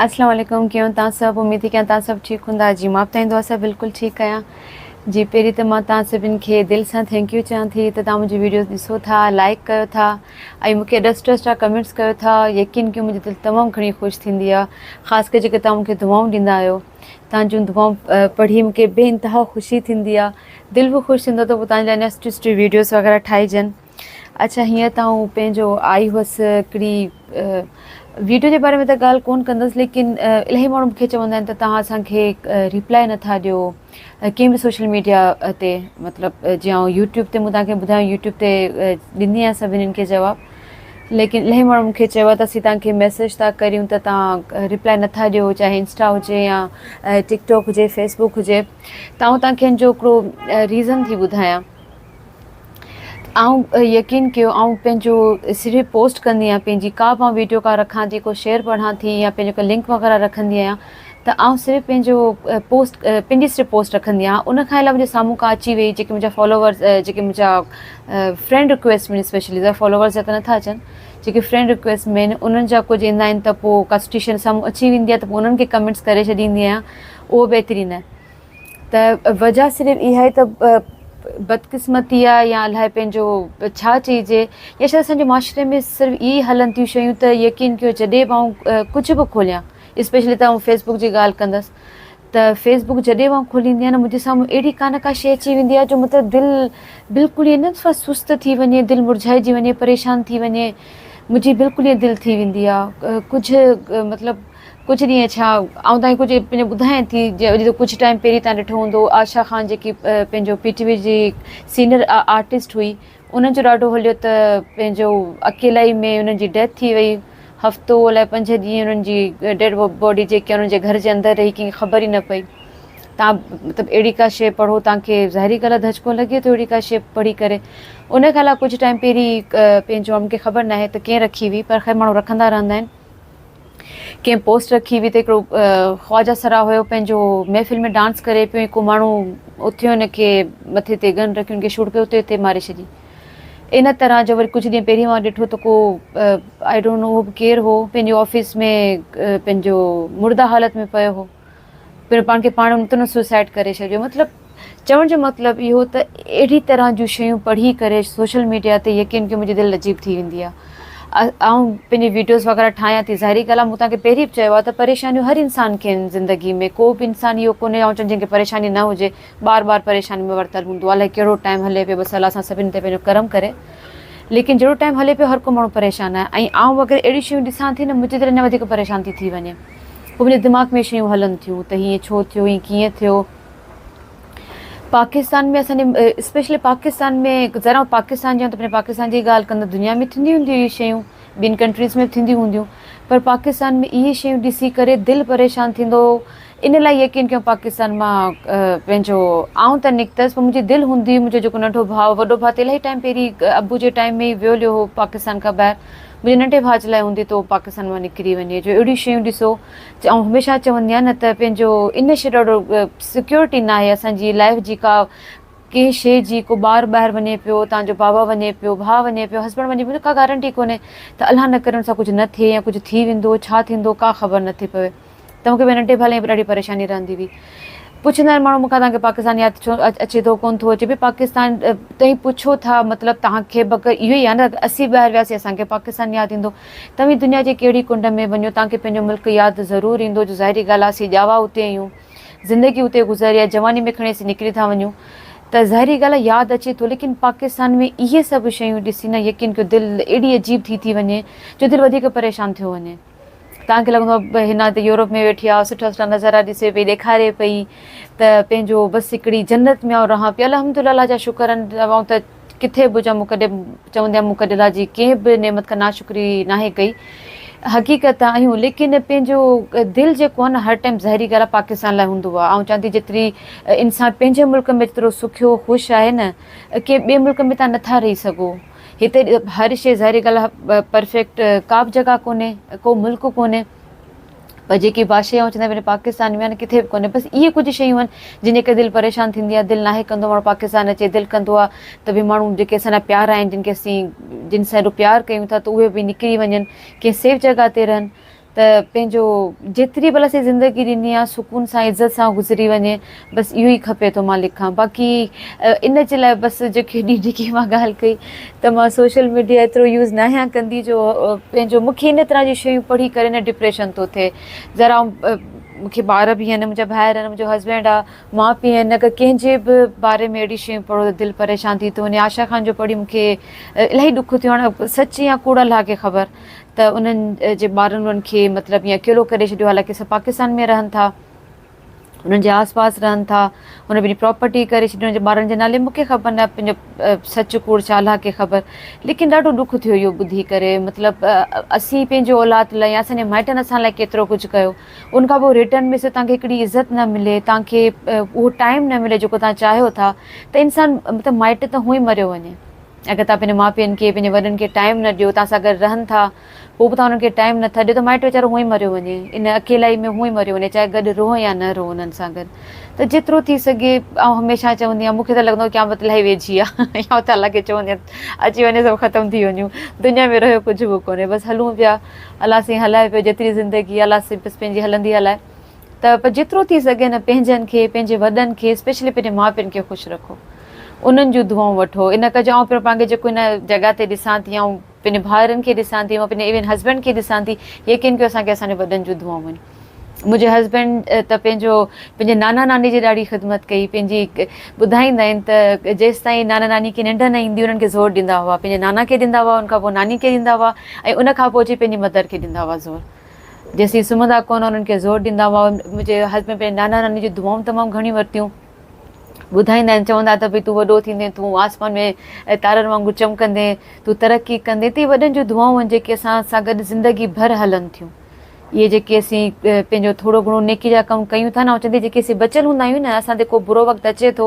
اسلام عليڪم ڪيئن تان سڀ اميد ٿي ڪيان تان سڀ ٺيڪ هوندا جي مان به تان دعا سان بلڪل ٺيڪ آهيان جي پهرين ته مان تان سڀن کي دل سان thank you چوان ٿي ته تان منهنجي ويڊيوز ڏسو ٿا لائڪ ڪيو ٿا ۽ مونکي ايڏا سٺا سٺا ڪمينٽس ڪيو ٿا يقين ڪيو منهنجي دل تمام گهڻي خوش ٿيندي آهي خاص ڪري جيڪي تان مونکي دعائون ڏيندا آهيو تان جون دعائون پڙهي مونکي بي انتها خوشي ٿيندي آهي دل به خوش ٿيندو ته پوء تان جي لاء اڃا سٺي سٺي ويڊيوز وغيره ٺاهجن اڇا هينئر ته آئون پنهنجو آئي هئس هڪڙي ويڊيو جي باري ۾ ته ڳالهه ڪون ڪندس ليڪن الاهي ماڻهو مونکي چوندا آهن ته توهان اسان کي ريپلائي نٿا ڏيو ڪنهن به سوشل ميڊيا تي مطلب جيئن آئون يوٽيوب تي مون توهان کي ٻڌايو يوٽيوب تي ڏيندي آهيان سڀني کي جواب ليڪن الاهي ماڻهو مونکي چيو آهي ته اسين توهان کي ميسيج ٿا ڪريون ته توهان ريپلائي نٿا ڏيو چاهي انسٽا هجي يا ٽڪ ٽاڪ هجي فيس بڪ هجي ته آئون توهان کي ان جو هڪڙو ريزن ٿي ٻڌايان آئون يقين ڪيو آئون پنهنجو صرف پوسٽ ڪندي آهيان پنهنجي ڪا به آئون ويڊيو ڪا رکان ٿي ڪو شعر پڙهان ٿي يا پنهنجو ڪو لنڪ وغيره رکندي آهيان ته آئون صرف پنهنجو پوسٽ پنهنجي صرف پوسٽ رکندي آهيان ان کان علاوه منهنجي سامهون ڪا اچي وئي جيڪي منهنجا فالوورز جيڪي منهنجا فرينڊ رڪويسٽ ۾ اسپيشلي فالوورز جا ته نٿا اچن جيڪي فرينڊ رڪويسٽ ۾ آهن انهن جا ڪجهه ايندا آهن ته پوء ڪا سٺي شيء سامهون اچي ويندي آهي ته پوء انهن کي ڪمينٽس ڪري ڇڏيندي آهيان اهو بهترين آهي ته وجه صرف اها ئي ته بدقسمتي آ يا الائي پنهنجو ڇا چئجي يا شايد اسان جي معاشري ۾ صرف اهي ئي هلن ٿيون شيون ته يقين ڪيو جڏهن به آئون ڪجهه به کوليان اسپيشلي ته آئون فيس بڪ جي ڳالهه ڪندس ته فيس بڪ جڏهن به آئون کوليندي آهيان نه منهنجي سامهون اهڙي ڪا نه ڪا شيء اچي ويندي آهي جو مطلب دل بلڪل ائين نه سست ٿي وڃي دل مرجهائجي وڃي پريشان ٿي وڃي منهنجي بلڪل ائين دل ٿي ويندي آهي ڪجهه مطلب ڪجهه ڏينهن ڇا آئون تانکي ڪجهه پنهنجو ٻڌايان ٿي جي اڄ ڪجهه ٽائيم پهرين تان ڏٺو هوندو آشا خان جيڪي پنهنجو پي ٽي وي جي سينئر آرٽسٽ هئي انهن جو ڏاڍو هليو ته پنهنجو اڪيلائي ۾ انهن جي ڊيٿ ٿي وئي هفتو الائي پنج ڏينهن انهن جي ڊيڊ باڊي جيڪي انهن جي گهر جي اندر رهي ڪنهن کي خبر ئي نه پئي تان مطلب اهڙي ڪا شي پڙهو تان کي ظاهري ڳالهه آهي ڌچڪو لڳي ٿو اهڙي ڪا شي پڙهي ڪري ان کان علاوه ڪجهه ٽائيم پهرين پنهنجو مونکي خبر ناهي ته ڪنهن رکي هئي پر خير ماڻهو رکندا رهندا آهن ڪنهن پوسٽ رکي هئي ته هڪڙو خواجه سرا هيو پنهنجو محفل ۾ ڊانس ڪري پيو ۽ ڪو ماڻهو اٿيو هن کي مٿي تي گن رکي هن کي شوٽ ڪيو اتي اتي ماري ڇڏي ان طرح جو وري ڪجهه ڏينهن پهرين مان ڏٺو ته ڪو I don't know هو ڪير هو پنهنجي آفيس ۾ پنهنجو مرده حالت ۾ پيو هو پڻ پاڻ کي پاڻ اتنو سوسائيڊ ڪري ڇڏيو مطلب چوڻ جو مطلب اهو ته اهڙي طرح جون شيون پڙهي ڪري سوشل ميڊيا تي يقين ڪيو منهنجي دل عجيب ٿي ويندي آهي آئون پنهنجي ويڊيوز وغيره ٺاهيان ٿي ظاهري ڳالهه آهي مون توهان کي پهرين به چيو آهي ته پريشانيون هر انسان کي آهن زندگي ۾ ڪو به انسان اهو ڪونهي آئون چوان جنهن کي پريشاني نه هجي بار بار پريشاني ۾ ورتل هوندو آهي الائي ڪهڙو ٽائيم هلي پيو بس الله اسان سڀني تي پنهنجو ڪرم ڪري ليڪن جهڙو ٽائيم هلي پيو هر ڪو ماڻهو پريشان آهي ۽ آئون اگر اهڙيون شيون ڏسان ٿي نه منهنجي دل اڃا وڌيڪ پريشان ٿي ٿي وڃي پوء منهنجي دماغ ۾ شيون هلن ٿيون ته هيئن ڇو ٿيو هيئن ڪيئن ٿيو پاڪستان ۾ اسان جي اسپيشلي پاڪستان ۾ ذرا پاڪستان جي ته پنهنجي پاڪستان جي ڳالهه ڪندس دنيا ۾ ٿينديون هونديون اهي شيون ٻين ڪنٽريز ۾ به ٿينديون هونديون پر پاڪستان ۾ اهي شيون ڏسي ڪري دل پريشان ٿيندو هو ان لاء يقين ڪيو پاڪستان مان پنهنجو آئون ته نڪتس پر منهنجي دل هوندي منهنجو جيڪو ننڍو ڀاء وڏو ڀاء ته الاهي ٽائيم پهرين ابو جي ٽائيم ۾ ئي ويو هليو هو پاڪستان کان ٻاهر منهنجي ننڍي ڀاء جي لاء هوندي ته هو پاڪستان مان نڪري وڃي جو اهڙيون شيون ڏسو آئون هميشه چوندي آهيان نه ته پنهنجو ان شي ڏاڍو سيڪيورٽي ناهي اسان جي لائف جي ڪا ڪنهن شيء جي ڪو ٻار ٻاهر وڃي پيو، توهان جو بابا وڃي پيو، ڀاء وڃي پيو، هسبنڊ وڃي پيو، ڪا گارنٽي ڪونهي ته الله نه ڪري ان سان ڪجهه نه ٿئي يا ڪجهه ٿي ويندو، ڇا ٿيندو ڪا خبر نه ٿي پوي. ته مون کي پنهنجي ننڍي ڀاء لاء به ڏاڍي پريشاني رهندي هئي. پڇندا آهن ماڻهو مون کان توهان کي پاڪستان ياد ڇو اچي ٿو ڪونه ٿو اچي ڀئي پاڪستان توهين پڇو ٿا مطلب توهان کي به اگر اهو ئي آهي نه اسين ٻاهر وياسين اسان کي پاڪستان ياد ايندو توهين دنيا جي ڪهڙي ڪنڊ ۾ وڃو توهان کي پنهنجو ملڪ ياد ضرور ايندو جو ظاهري ڳالهه آهي اسين ڄاوا اتي آهيون. زندگي اتي گذاري آهي جواني ۾ کڻي اسين نڪري ٿا وڃون ته ظاهري ڳالهه آهي ياد اچي ٿو ليڪن پاڪستان ۾ اهي سڀ شيون ڏسي نه يقين ڪيو دل ايڏي عجيب ٿي ٿي وڃي جو دل وڌيڪ پريشان ٿيو وڃي توهان کي لڳندو آهي هن ته يورپ ۾ ويٺي آهي سٺا سٺا نظارا ڏسي پئي ڏيکاري پئي ته پنهنجو بس هڪڙي جنت ۾ آئون رهان پئي الحمد لله الله جا شڪر آهن آئون ته ڪٿي به هجان مون ڪڏهن به چوندي آهيان مون ڪڏهن الله جي ڪنهن به نعمت کان ناشڪري ناهي ڪئي حقيقت آهيون ليڪن پنهنجو دل جيڪو آهي نه هر ٽائيم ظاهري ڳالهه آهي پاڪستان لاء هوندو آهي آئون چوان ٿي جيتري انسان پنهنجي ملڪ ۾ جيترو سکيو خوش آهي نه ڪنهن ٻئي ملڪ ۾ تان نٿا رهي سگهو هتي هر شي ظاهري ڳالهه آهي پرفيڪٽ ڪا به جڳهه ڪونهي ڪو ملڪ ڪونهي پر جيڪي بادشاهي آئون چوندي آهيان پاڪستان ۾ آهن ڪٿي به ڪونهي بس اهي ڪجهه شيون آهن جن جي ڪري دل پريشان ٿيندي آهي دل ناهي ڪندو ماڻهو پاڪستان اچي دل ڪندو آهي ته به ماڻهو جيڪي اسان جا پيارا آهن جن کي اسين جن سان ايڏو پيار ڪيون ٿا ته اهي به نڪري وڃن ڪنهن سيف جڳهه تي رهن ته پنهنجو جيتري به الله سائين زندگي ڏني آ سڪون سان عزت سان گذري وڃي بس اهو ئي کپي ٿو مان لکان باقي ان جي لاء بس جيڪي ڏينهن جيڪي مان ڳالهه ڪئي ته مان سوشل ميڊيا ايترو يوز نه آهيان ڪندي جو پنهنجو مونکي ان طرح جون شيون پڙهي ڪري نه ڊپريشن ٿو ٿئي ذرا مونکي ٻار به آهن منهنجا ڀائر آهن منهنجو هسبينڊ آ ماء پيء آهن اگر ڪنهن جي به باري ۾ اهڙي شيون پڙهو ته دل پريشان ٿي ٿو وڃي آشا خان جو پڙهي مونکي الاهي ڏک ٿيو هاڻي سچ يا ڪوڙ الله کي خبر ته انهن جي ٻارن انهن کي مطلب ائين اڪيلو ڪري ڇڏيو حالانڪه سڀ پاڪستان ۾ رهن ٿا انهن جي آس پاس رهن ٿا هن پنهنجي پراپرٽي ڪري ڇڏي انهن جي ٻارن جي نالي مونکي خبر نه پنهنجو سچ ڪوڙ ڇا الله کي خبر ليڪن ڏاڍو ڏک ٿيو اهو ٻڌي ڪري مطلب اسين پنهنجي اولاد لاء يا اسان جي مائٽن اسان لاء ڪيترو ڪجهه ڪيو ان کان پوء ريٽرن ۾ صرف توهان کي هڪڙي عزت نه ملي توهان کي اهو ٽائيم نه ملي جيڪو توهان چاهيو ٿا ته انسان مطلب مائٽ ته هونئن ئي مريو وڃي اگر توهان پنهنجي ماء پيئن کي پنهنجي وڏن کي ٽائيم نه ڏيو توهان سان گڏ رهن ٿا پوء به توهان انهن کي ٽائيم نه ٿا ڏيو ته مائٽ ويچارو هونئن ئي مريو وڃي ان اڪيلائي ۾ هونئن ئي مريو وڃي چاهي گڏ رهو يا نه رهو انهن سان گڏ ته جيترو ٿي سگهي آئون هميشه چوندي آهيان مون کي ته لڳندو آهي قيامت الاهي ويجهي آهي يا تعاليٰ کي چوندي آهيان اچي وڃي سڀ ختم ٿي وڃون دنيا ۾ رهيو ڪجهه به ڪونهي بس هلون پيا الله سائين هلائي پيو جيتري زندگي الله سائين بس پنهنجي هلندي هلائي ته پر جيترو ٿي سگهي نه پنهنجن کي پنهنجي وڏن کي اسپيشلي پنهنجي ماء پيئن کي خوش رکو انهن جون دعائون وٺو ان ڪري جو آئون پڻ پاڻ کي جيڪو هن جڳهه تي ڏسان ٿي آئون پنهنجي ڀائرن کي ڏسان ٿي پنهنجي ايون هسبينڊ کي ڏسان ٿي يقين ڪيو اسان کي اسان جي وڏن جون دعائون آهن منهنجي هسبينڊ ته پنهنجو پنهنجي نانا ناني جي ڏاڍي خدمت ڪئي پنهنجي ٻڌائيندا آهن ته جيستائين نانا ناني کي ننڊ نه ايندي انهن کي زور ڏيندا هئا پنهنجي نانا کي ڏيندا هئا ان کان پوء ناني کي ڏيندا هئا ۽ ان کان پوء اچي پنهنجي مدر کي ڏيندا هئا زور جيسين سمهندا ڪونه انهن کي زور ڏيندا هئا. منهنجي هسبينڊ پنهنجي نانا ناني جون دعائون تمام گهڻيون ورتيون. ٻڌائيندا آهن چوندا ته ڀئي تون وڏو ٿيندين تون آسمان ۾ تارن وانگر چمڪندين تون ترقي ڪندين ته اهي وڏن جون دعائون آهن جيڪي اسان سان گڏ زندگي ڀر هلن ٿيون. اهي جيڪي اسين پنهنجو ٿورو گهڻو نيڪي جا ڪم ڪيون ٿا نه آئون چوندي جيڪي اسين بچيل هوندا آهيون نه اسان تي ڪو برو وقت اچي ٿو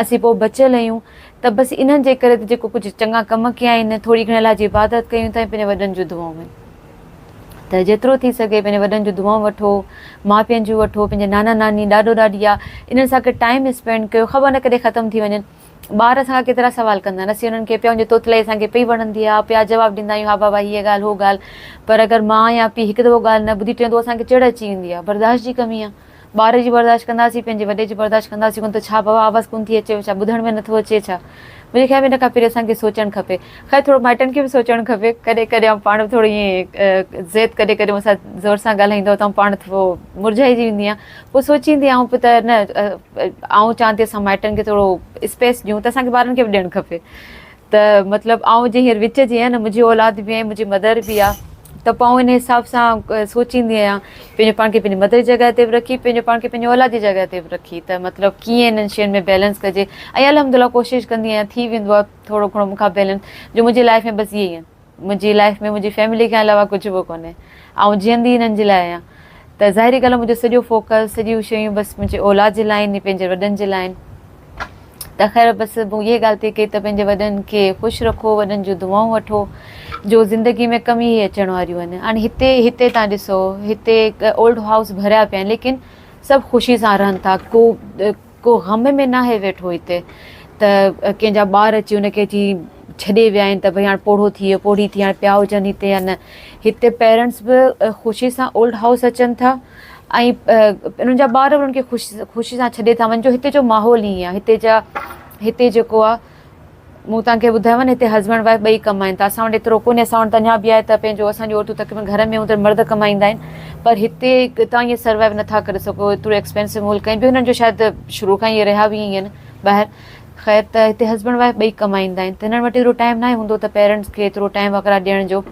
اسين پوء بچيل آهيون ته بس انهن جي ڪري ته جيڪو ڪجهه چڱا ڪم ڪيا آهن ٿوري گهڻي الله جي عبادت ڪيون ٿا ۽ پنهنجي وڏن جون دعائون آهن. ته جيترو ٿي سگهي پنهنجي وڏن جون دعائون وٺو، ماء پيئن جون وٺو، پنهنجي نانا ناني، ڏاڏو ڏاڏي آ انهن سان گڏ ٽائيم اسپينڊ ڪيو، خبر نه ڪڏهن ختم ٿي وڃن. ٻار اسان کان ڪيترا سوال ڪندا آهن، اسين انهن کي پيا ان جي توتلائي اسان کي پئي وڻندي آ، پيا جواب ڏيندا آهيون ها بابا هيء ڳالهه هو ڳالهه پر اگر ماء يا پيء هڪ دفعو ڳالهه نه ٻڌي ٽيون دفعو اسان کي چڙ اچي ويندي آ، برداشت جي ڪمي آ. ٻار جي برداشت ڪنداسين پنهنجي وڏي جي برداشت ڪنداسين ڪونه ته ڇا بابا آواز ڪونه ٿي اچيو ڇا ٻڌڻ ۾ نٿو اچي ڇا منهنجي خيال ۾ ان کان پهرين اسان کي سوچڻ کپي خير ٿورو مائٽن کي به سوچڻ کپي ڪڏهن ڪڏهن آئون پاڻ به ٿورو ائين ضد ڪڏهن ڪڏهن مون سان زور سان ڳالهائيندو آهي ته آئون پاڻ ٿورو مرجهائجي ويندي آهيان پوء سوچيندي آهيان به ته نه آئون چوان ٿي اسان مائٽن کي ٿورو اسپيس ڏيون ته اسان کي ٻارن کي به ڏيڻ کپي ته مطلب آئون جي هينئر وچ جي آهيان نه منهنجي اولاد به آهي منهنجي مدر به آهي ته پوء آئون ان حساب سان سوچيندي آهيان پنهنجو پاڻ کي پنهنجي مدر جي جڳهه تي به رکي پنهنجو پاڻ کي پنهنجي اولاد جي جڳهه تي به رکي ته مطلب ڪيئن انهن شين ۾ بيلنس ڪجي ۽ الحمد لله ڪوشش ڪندي آهيان ٿي ويندو آهي ٿورو گهڻو مون کان بيلنس جو منهنجي لائف ۾ بس اهي ئي آهن منهنجي لائف ۾ منهنجي فيملي کان علاوه ڪجهه به ڪونهي آئون جيئندي انهن جي لاء آهيان ته ظاهري ڳالهه منهنجو سڄو فوڪس سڄيون شيون بس منهنجي اولاد جي لاء آهن پنهنجي وڏن جي لاء آهن ته خير بس مون اهي ڳالهه ٿي ڪئي ته پنهنجي وڏن کي خوش رکو وڏن جون دعائون وٺو جو زندگي ۾ ڪم ئي اچڻ واريون آهن هاڻي هتي هتي تان ڏسو هتي اولڊ هائوس ڀريا پيا آهن ليڪن سڀ خوشي سان رهن ٿا ڪو ڪو غم ۾ ناهي ويٺو هتي ته ڪنهن جا ٻار اچي ان کي اچي ڇڏي ويا آهن ته ڀئي هاڻي پوڙهو ٿي ويو پوڙهي ٿي هاڻي پيا هجن هتي يا نه هتي پيرنٽس به خوشي سان اولڊ هائوس اچن ٿا ۽ انهن جا ٻار به انهن کي خوش خوشي سان ڇڏي ٿا وڃن جو هتي جو ماحول ائين آهي هتي جا هتي جيڪو آهي مون توهان کي ٻڌايو نه هتي هسبينڊ وائف ٻئي ڪمائين ٿا اسان وٽ ايترو ڪونهي اسان وٽ اڃا به آهي ته پنهنجو اسان جون عورتون تقريبن گهر ۾ هوندڙ مرد ڪمائيندا آهن پر هتي توهان ائين سروائيو نٿا ڪري سگهو ايترو ايڪسپينسو ملڪ ۽ ٻيو هنن جو شايد شروع کان ئي رهيا به ائين آهن ٻاهر خير ته هتي هسبينڊ وائف ٻئي ڪمائيندا آهن ته هنن وٽ ايترو ٽائيم ناهي هوندو ته پيرنٽس کي ايترو ٽائيم وغيره ڏيڻ جو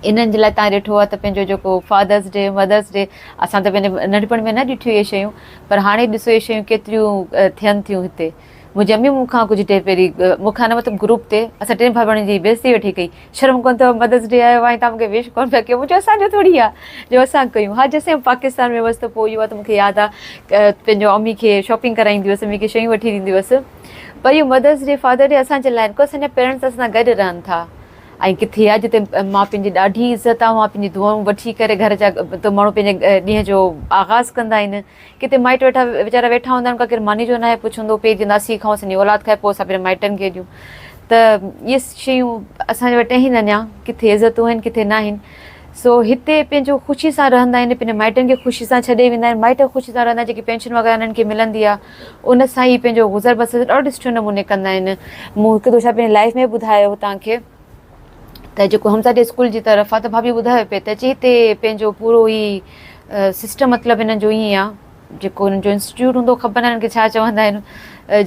انهن جي لاء تان ڏٺو آهي ته پنهنجو جيڪو فادرس ڊي مدرس ڊي اسان ته پنهنجي ننڍپڻ ۾ نه ڏٺيون اهي شيون پر هاڻي ڏسو اهي شيون ڪيتريون ٿين ٿيون هتي منهنجي امي مون کان ڪجهه ڏينهن پهرين مون کان نه مطلب گروپ تي اسان ٽن ڀائي ڀيڻن جي بيعزتي ويٺي ڪئي شرم ڪونه اٿو مدرس ڊي آيو آهي تان مون کي وش ڪونه پيا ڪيو مون چيو اسان جو ٿوري آهي جو اسان ڪيون ها جيسين پاڪستان ۾ هئس ته پوء اهو آهي ته مون کي ياد آهي پنهنجو امي کي شاپنگ ڪرائيندي هئس امي کي شيون وٺي ڏيندي هئس پر اهو مدرس ڊي فادر ڊي اسان جي لاء ڪو اسان جا پيرنٽس اسان سان گڏ رهن ٿا ۽ ڪٿي آ جتي ماء پيء جي ڏاڍي عزت آ ماء پيء جي دعائون وٺي ڪري گهر جا ته ماڻهو پنهنجي ڏينهن جو آغاز ڪندا آهن ڪٿي مائٽ ويٺا ويچارا ويٺا هوندا آهن ڪير ماني جو ناهي پڇندو پيء چوندا اسين کائون اسان جي اولاد کائي پوء اسان پنهنجي مائٽن کي ڏيون ته اهي شيون اسان وٽ آهن اڃا ڪٿي عزتون آهن ڪٿي ناهن. سو هتي پنهنجو خوشي سان رهندا آهن پنهنجي مائٽن کي خوشي سان ڇڏي ويندا آهن مائٽ خوشي سان رهندا آهن جيڪي پينشن وغيره انهن کي ملندي آهي ان سان ئي پنهنجو گذر بسر ڏاڍو سٺي نموني ڪندا آهن مون هڪ دفعو شايد پنهنجي لائف ۾ ٻڌايو هو توهان کي ته جيڪو حمزه جي اسڪول جي طرف آهي ته ڀاڀي ٻڌايو پئي ته چي هتي پنهنجو پورو هي سسٽم مطلب هنن جو ائين آهي جيڪو هنن جو انسٽيٽيوٽ هوندو خبر ناهي هنن کي ڇا چوندا آهن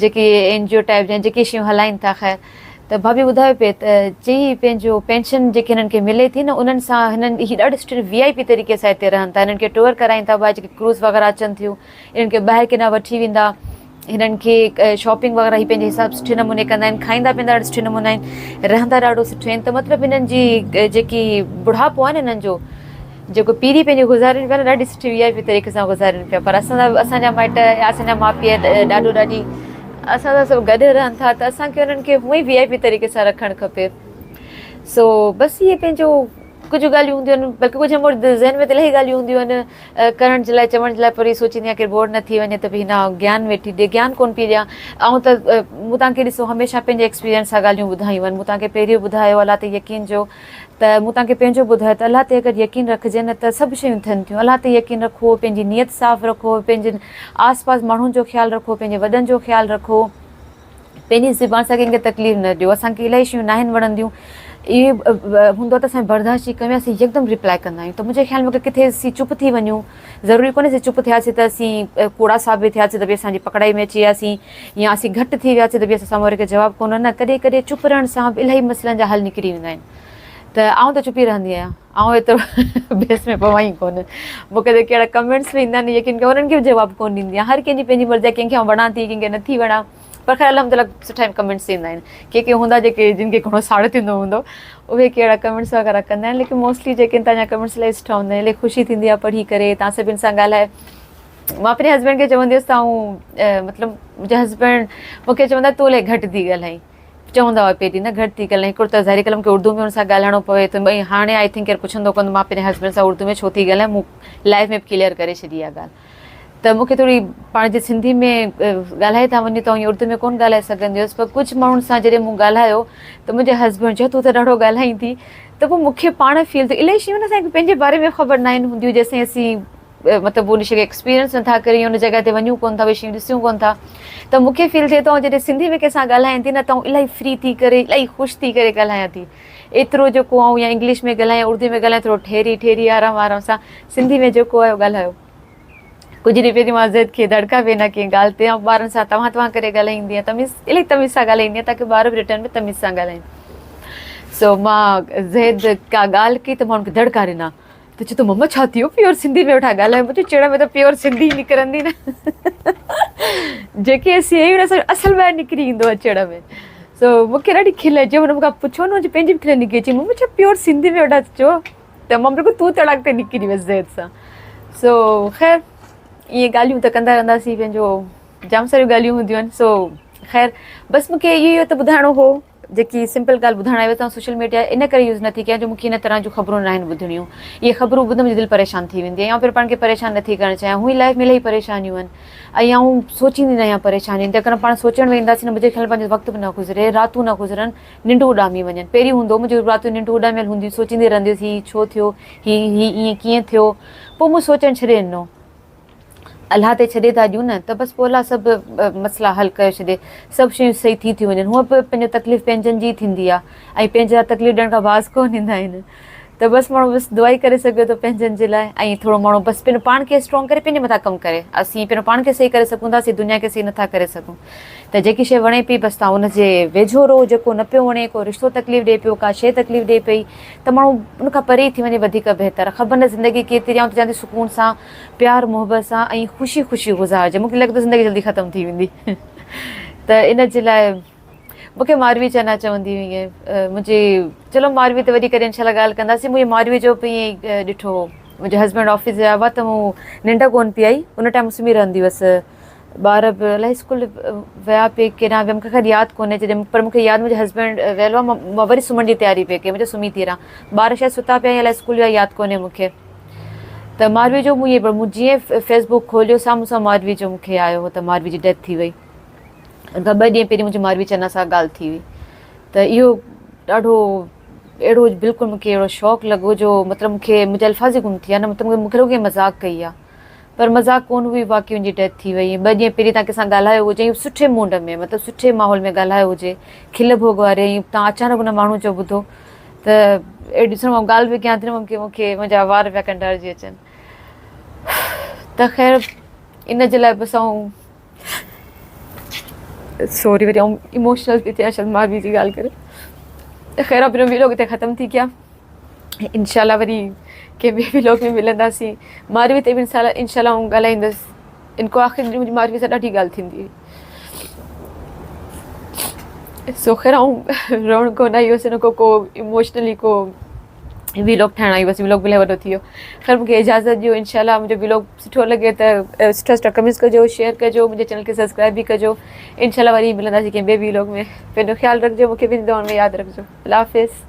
جيڪي اين جي او ٽائپ جا جيڪي شيون هلائين ٿا خير ته ڀاڀي ٻڌايو پئي ته چي پنهنجو پينشن جيڪي هنن کي ملي ٿي نه انهن سان هنن هي ڏاڍي سٺي وي آء پي طريقي سان هتي رهن ٿا هنن کي ٽوئر ڪرائين ٿا ٻاهر جيڪي ڪروز وغيره اچن ٿيون انهن کي ٻاهر ڪيڏانهن وٺي ويندا هنن کي شاپنگ وغيره هي پنهنجي حساب سٺي نموني ڪندا آهن کائيندا پيئندا ڏاڍو سٺي نموني آهن رهندا ڏاڍو سٺو آهن ته مطلب هنن جي جيڪي ٻڍاپو آهي نه هنن جو جيڪو پيري پنهنجي گذارين پيا نه ڏاڍي سٺي وي آء پي طريقي سان گذارين پيا پر اسان اسان جا مائٽ يا اسان جا ماء پيء ڏاڏو ڏاڏي اسان سان سڀ گڏ رهن ٿا ته اسان کي انهن کي هونئن ئي وي آء پي طريقي سان رکڻ کپي سو بس اهي پنهنجو ڪجهه ڳالهيون هونديون آهن بلڪه ڪجهه مون ذهن ۾ ته الاهي ڳالهيون هونديون آهن ڪرڻ جي لاء چوڻ جي لاء پر اهي سوچيندي آهيان ڪير بور نه ٿي وڃي ته به هن گيان ويٺي ڏي گيان ڪونه پئي ڏيان آئون ته مون توهان کي ڏسو هميشه پنهنجي ايڪسپيرينس سان ڳالهيون ٻڌايون آهن مون توهان کي پهريون ٻڌايو الله تي يقين جو ته مون توهان کي پنهنجو ٻڌايو ته الله تي اگر يقين رکجي نه ته سڀ شيون ٿين ٿيون الله تي يقين رکو پنهنجي نيت صاف رکو پنهنجن آس پاس ماڻهن جو خيال رکو پنهنجي وڏن جو خيال رکو پنهنجي زبان سان ڪنهن کي تڪليف نه ڏيو اسان کي الاهي شيون ناهن وڻنديون اهي هوندو آهي ته اسان برداشت جي ڪمي اسين يڪدم رپلائي ڪندا آهيون ته منهنجي خيال ۾ اگر ڪٿي اسين چپ ٿي وڃون ضروري ڪونهي اسين چپ ٿياسين ته اسين ڪوڙا ثابت ٿياسين ته به اسان جي پڪڙائي ۾ اچي وياسين يا اسين گهٽ ٿي وياسين ته به اسان سامهون واري کي جواب ڪونه نه ڪڏهن ڪڏهن چپ رهڻ سان به الاهي مسئلن جا حل نڪري ويندا آهن ته آئون ته چپ ئي رهندي آهيان آئون ايترو بحث ۾ پوان ئي ڪونه مون کي جيڪي اهڙا ڪمينٽس به ايندا آهن يقين ڪيو انهن کي به جواب ڪونه ڏيندي آهيان هر ڪنهن جي پنهنجي مرضي آهي ڪنهن کي آئون وڻان ٿي ڪنهن کي نٿي وڻان پر خير الحمد لله سٺا ڪمينٽس ايندا آهن ڪي ڪي هوندا جيڪي جن کي گهڻو ساڙ ٿيندو هوندو اهي ڪي اهڙا ڪمينٽس وغيره ڪندا آهن ليڪن موسٽلي جيڪي تنهنجا ڪمينٽس الاهي سٺا هوندا آهن الاهي خوشي ٿيندي آهي پڙهي ڪري تان سڀني سان ڳالهائي مان پنهنجي هسبينڊ کي چوندي هيس ته آئون مطلب منهنجا هسبينڊ مونکي چوندا تون الاهي گهٽ ٿي ڳالهائين چوندا هئا پهرين نه گهٽ ٿي ڳالهائين هڪڙو ته ظاهري ڳالهه مونکي اردو ۾ ان سان ڳالهائڻو پوي ٿو ۽ هاڻي I think ڪير پڇندو ڪونه مان پنهنجي هسبينڊ سان اردو ۾ ڇو ٿي ڳالهايان مون لائف ۾ به ڪليئر ڪري ڇڏي اها ڳالهه ته مونکي ٿوري پاڻ جي سنڌي ۾ ڳالهائي ٿا وڃون ته اردو ۾ ڪونه ڳالهائي سگهندي هيس پر ڪجهه ماڻهن سان جڏهن مون ڳالهايو ته منهنجي هسبينڊ چيو تون ته ڏاڍو ڳالهائين ٿي ته پوء مونکي پاڻ فيل ٿيو الاهي شيون اسان کي پنهنجي باري ۾ خبر ناهن هونديون جيسين اسين مطلب ان شي کي ايڪسپيرينس نٿا ڪريون ان جڳهه تي وڃون ڪونه ٿا اهي شيون ڏسون ڪونه ٿا ته مونکي فيل ٿئي ٿو جڏهن سنڌي ۾ ڪنهن سان ڳالهايان ٿي نه ته الاهي فري ٿي ڪري الاهي خوش ٿي ڪري ڳالهايان ٿي ايترو جيڪو آئون يا انگلش ۾ ڳالهايان اردو ۾ ڳالهايان ٿورو ٺهري ٺهري آرام آرام سان سنڌي ۾ جيڪو آيو ڳالهايو ڪجهه ڏينهن پهرين مان زيد کي دڙڪا به ڏنا ڪنهن ڳالهه تي آئون ٻارن سان توهان توهان ڪري ڳالهائيندي آهيان تميز الاهي تميز سان ڳالهائيندي آهيان تاڪه ٻار به ريٽرن ۾ تميز سان ڳالهائين سو مان زيد ڪا ڳالهه ڪئي ته مان ان کي دڙڪا ڏنا ته چي ٿو مما ڇا ٿي ويو پيور سنڌي ۾ ويٺا ڳالهايو مون چيو چڙ ۾ ته پيور سنڌي نڪرندي نه جيڪي اسين آهيون نه اصل ٻاهر نڪري ايندو آهي چڙ ۾ سو مون کي ڏاڍي کل اچي هن مون کان پڇيو نه پنهنجي به کل نڪري اچي مما ڇا پيور سنڌي ۾ ويٺا چئو ته مان بلڪل تون تڙاڪ تي نڪري ويس زيد سان سو خير ائين ڳالهيون ته ڪندا رهنداسين پنهنجو جام ساريون ڳالهيون هونديون آهن سو خير بس مونکي اهو ئي ته ٻڌائڻو هو جيڪي سمپل ڳالهه ٻڌائڻ آئي هيس ته سوشل ميڊيا ان ڪري يوز نٿي ڪيان جو مونکي ان طرح جون خبرون ناهن ٻڌڻيون اهي خبرون ٻڌ منهنجي دل پريشان ٿي ويندي آهي آئون پڻ پاڻ کي پريشان نٿي ڪرڻ چاهيان هونئن لائف ۾ الاهي پريشانيون آهن ۽ آئون سوچيندي نه آهيان پريشانين تي اگر پاڻ سوچڻ وينداسين نه منهنجي خيال ۾ پنهنجو وقت به نه گذري راتون نه گذرن ننڊون اڏامي وڃن. پهرين هوندو هو منهنجون راتيون ننڊون اڏاميل هونديون سوچيندي رهندي هيس هي ڇو ٿيو، هي هي ائين ڪيئن ٿيو. پوء مون سوچڻ ڇڏي ڏنو. الله تي ڇڏي ٿا ڏيون نه ته بس پوء الله سڀ مسئلا حل ڪري ڇڏي. سڀ شيون صحيح ٿي ٿيون وڃن. هونء به پنهنجو تڪليف پنهنجن جي ئي ٿيندي آ ۽ پنهنجا تڪليف ڏيڻ کان باز ڪونه ايندا آهن. ته بس ماڻهو بس دعا ئي ڪري سگهي ٿو پنهنجن جي لاء ۽ ٿورو ماڻهو بس پنهنجو پاڻ کي اسٽرانگ ڪري پنهنجي مٿان ڪم ڪري. اسين پنهنجو پاڻ کي صحيح ڪري سگهون ٿا اسين دنيا کي صحيح نٿا ڪري سگهون. ته جيڪي شيء وڻي پئي بس تان ان جي ويجهو رهو جيڪو نه پيو وڻي ڪو رشتو تڪليف ڏئي پيو ڪا شيء تڪليف ڏئي پئي ته ماڻهو ان کان پري ٿي وڃي وڌيڪ بهتر خبر نه زندگي ڪيتري آئون ته چوان ٿي سڪون سان پيار محبت سان ۽ خوشي خوشي گذارجي مونکي لڳي ٿو زندگي جلدي ختم ٿي ويندي ته ان جي لاء مونکي ماروي چنا چوندي هئي منهنجي چلو ماروي تي وري ڪڏهن انشاء الله ڳالهه ڪنداسين منهنجي ماروي جو به ائين ڏٺو هو منهنجو هسبينڊ آفيس ويا هئا ته مون ننڊ ڪونه پئي آئي ان ٽائيم سمهي رهندي هئس ٻار به الائي اسڪول ويا پئي ڪيڏانهن ويا مونکي خير ياد ڪونهي جڏهن پر مونکي ياد منهنجو هسبينڊ ويل هئا مان وري سمهڻ جي تياري پئي ڪئي مون سمهي ٿي رهان ٻار شايد ستا پيا يا الائي اسڪول ويا ياد ڪونهي مونکي ته ماروي جو مون ائين مون جيئن فيس بڪ کوليو سامهون سان ماروي جو مونکي آيو هو ته ماروي جي ڊيٿ ٿي وئي ان کان ٻه ڏينهن پهرين منهنجي ماروي چنا سان ڳالهه ٿي هئي ته اهو ڏاڍو اهڙو بلڪل مون کي اهڙو شوق لڳو جو مطلب مون کي منهنجا الفاظ ئي گم ٿي ويا نه مطلب مون کي لڳو ڪنهن مذاق ڪئي آ پر مذاق ڪونه هئي واقعي ان جي ڊيٿ ٿي وئي ٻه ڏينهن پهرين تان ڪنهن سان ڳالهايو هجي ۽ سٺي موڊ ۾ مطلب سٺي ماحول ۾ ڳالهايو هجي کل ڀوڳ واري ۽ تان اچانڪ ان ماڻهو جو ٻڌو ته اهڙي ڏسڻ مان ڳالهه به ڪيان ٿي نه مون کي مون کي منهنجا وار پيا ڪنڊارجي اچن ته خير ان جي لاء بس آئون سوري وري آئون اموشنل ٿي ٿيان شايد ماروي جي ڳالهه ڪري ته خير آ پنهنجو ويلوگ هتي ختم ٿي ڪيا انشاء الله وري ڪنهن ٻئي ويلوگ ۾ ملنداسين ماروي تي به انشاء الله آئون ڳالهائيندس ان کو آخر منهنجي ماروي سان ڏاڍي ڳالهه ٿيندي هئي سو خير آئون روئڻ ڪونه آئي هيس ان کو ڪو اموشنلي ڪو ويلوگ ٺاهڻ آئي هئس ويلوگ به الائي وڏو ٿي ويو خير مونکي اجازت ڏيو انشاء الله منهنجو ويلوگ سٺو لڳي ته سٺا سٺا ڪمينٽس ڪجو شيئر ڪجو منهنجي چينل کي سبسڪرائب به ڪجو انشاء الله وري ملنداسين ڪنهن ٻئي ويلوگ ۾ پنهنجو خيال رکجو مونکي به دعائن ۾ ياد رکجو الله حافظ.